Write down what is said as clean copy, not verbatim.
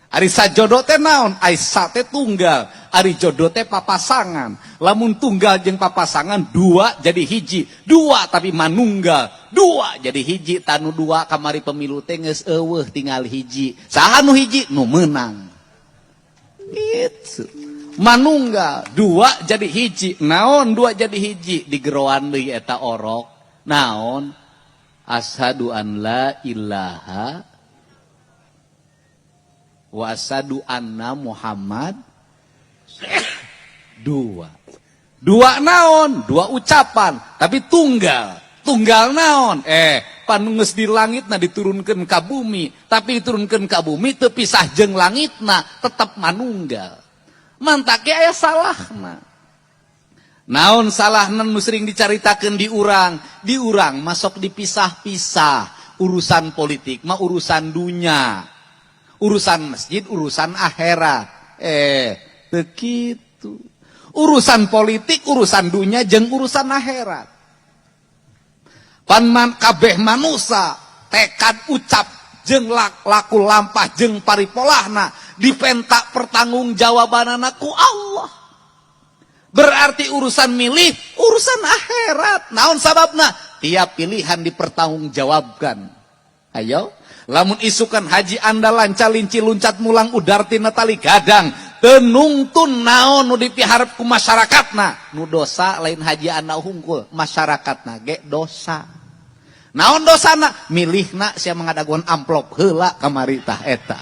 Ari sajodo teh naon? Ari sa teh tunggal, ari jodo teh papasangan. Lamun tunggal jeung papasangan dua jadi hiji, dua tapi manunggal, dua jadi hiji. Tanu dua kamari pemilu teh geus eueuh, tinggal hiji. Saha nu hiji? Nu menang. Gitu. Manunggal, dua jadi hiji. Naon dua jadi hiji? Digeroan deui eta orok. Naon? Asyhadu an la ilaha wa asyhadu anna Muhammad. Dua. Dua naon? Dua ucapan, tapi tunggal. Tunggal naon? Pan geus di langitna diturunkeun ka bumi, tapi diturunkeun ka bumi teu pisah jeung langitna, tetep manunggal. Mantak ge aya salahna. Naon salahna nu sering dicaritakeun di urang? Di urang masuk dipisah-pisah. Urusan politik mah urusan dunya. Urusan masjid urusan akhirat. Teu kitu. Urusan politik, urusan dunia jeung urusan akhirat. Pan man, kabeh manusa tekad ucap jeung laku lampah jeung paripolahna dipenta pertanggungjawabanana ku Allah. Berarti urusan milih, urusan akhirat. Naon sababna? Tiap pilihan dipertanggungjawabkan. Ayo, lamun isukan haji anda lanca linci luncat mulang udarti natali gadang, tenungtun naon nu dipiharep ku masyarakatna, nu dosa lain haji anda hungkul, masyarakatna ge dosa. Naon dosana? Milihna sia mangadaguan amplop heula kamari tah eta.